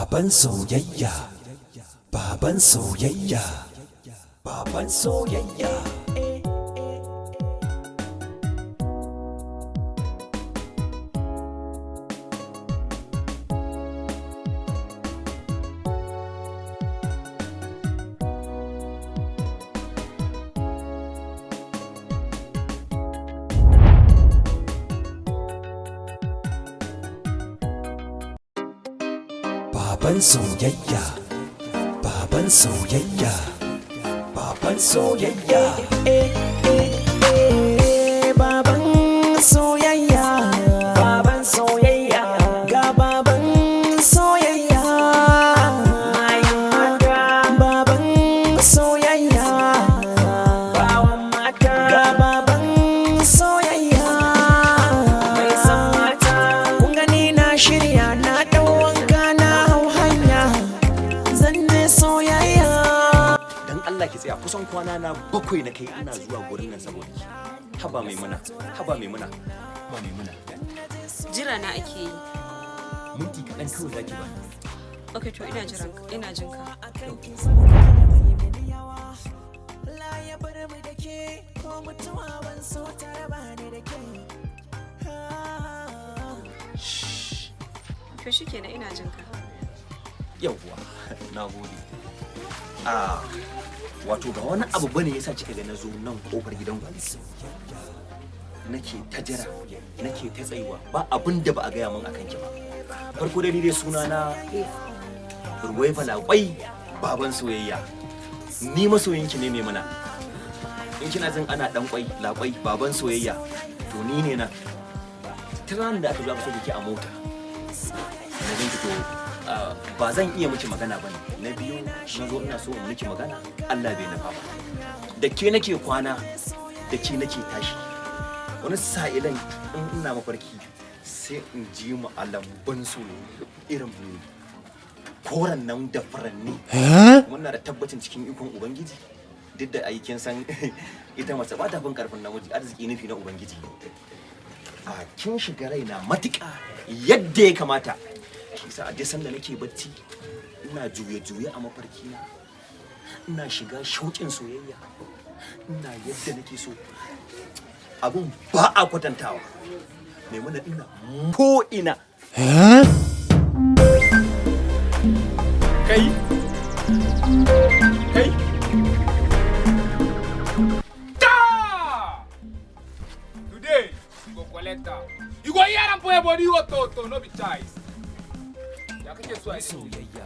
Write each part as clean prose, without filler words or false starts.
Baban soyayya, baban soyayya, baban soyayya. Baban soyayya, baban soyayya, baban soyayya. Baban soyayya, baban soyayya, ga baban soyayya, baban soyayya, bawan mata, ga baban soyayya, mai san mata. Kun gani na shirya, na ɗau wanka, na hau hanya, zan je soyayya. Dan Allah ki tsaya. Kusan kwana na 7 na kai ina zuwa gurin nan saboda ki. Haba Maimuna, haba Maimuna, haba Maimuna. Jira na ake yi. Minti kaɗan kawai zaki ba. Ok, to ina jiran ka, ina jin ka. Allah ya bar mu da ke, ko mutuwa ban so ta raba ni da ke. To shikenan, ina jin ka. Yawwa, na gode. A wato ba wani abu bane yasa kika ga na zo nan kofar gidan ku nake ta jira, nake ta tsayuwa. Ba abin da ba a gaya min akan ki ba. Farko dai, ni dai suna na Ruwai Falakwai, baban soyayya. Ni masoyinki ne Maimuna. In kina jin ana dan kwai lakwai, baban soyayya, to ni ne nan. Tun ranar da aka zo aka so ki a mota na ganki, to ba zan iya miki magana bane. Na biyu na zo ina so in miki magana, Allah bai nufa ba. Da ke nake kwana, da ke nake tashi. Wani sa'ilan in ina mafarki sai in ji mu a lambun soyayya, irin koren nan da furanni. Muna da tabbacin cikin ikon Ubangiji, duk da aikin san ita mace ba ta fin karfin namiji, arziki nufi na Ubangiji. A kin shiga raina matuƙa yadda ya kamata. Shi sa a duk sanda nake bacci ina juye-juye a mafarki na, ina shiga shauƙin soyayya, ina yadda nake so, abun ba a kwatantawa. Maimuna, ina ko ina. Kai, kai. Ta! Today you go collect am. You go hear am for your body. Woto to no be choice. Ya kake so a yi? Soyayya.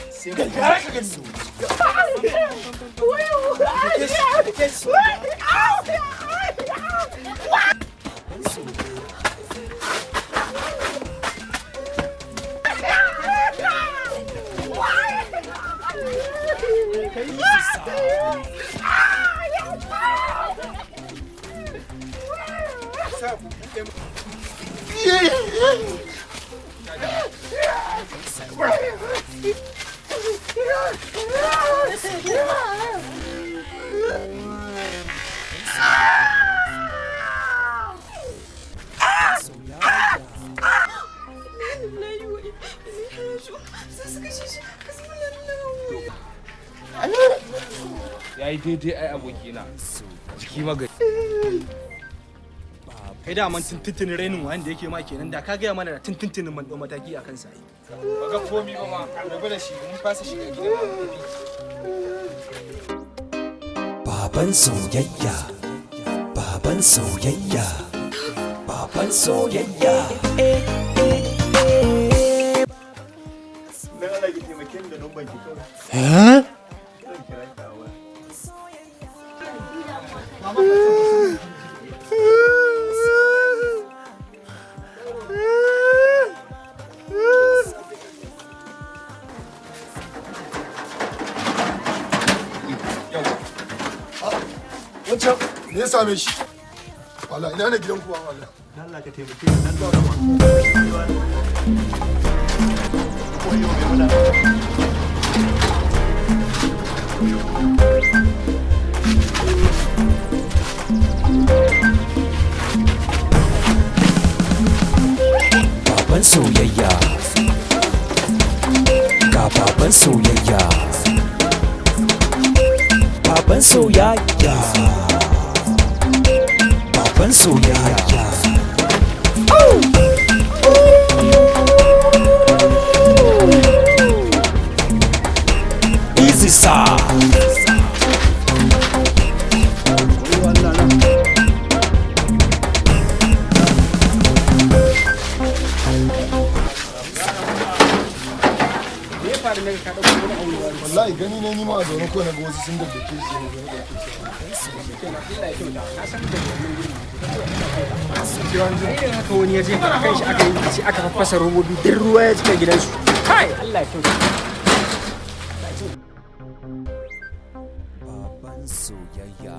Sai mu gara ka gani. Sa ku buɗe mu. Lillahi wa inna ilaihi raji'un. Sai suka kashe shi. Hasbunallahu. Ya yi daidai ai, abokina. Jiki magani. Kai da man tuntuntuni rainin wayan da yake ma kenan, da ka gaya mana da tuntuntunin man ɗau mataki a kansa ai. Ba ga komi ba ma, rabu da shi, mun fasa shiga gidan mu tafi. Baban soyayya, baban soyayya, baban soyayya. Dan Allah ki taimake ni da numban ki kawai. Zan kira ki a waya. Wancan me ya same shi? Wala ina ne gidan kuwa wala? Dan Allah ka taimake ni dan nuna ma. Wayo Maimuna. Baban soyayya. Baban soyayya, baban soyayya, baban soyayya. Easy sir. Wallahi gani ne ni ma a zaune ko na ga wasu sun daddake shi ne ga ɗauke shi. Irin haka wani ya je a kan shi aka yi rikici, aka faffasa robobi, duk ruwa ya cika gidansu. Kai, Allah ya kyauta. Baban soyayya.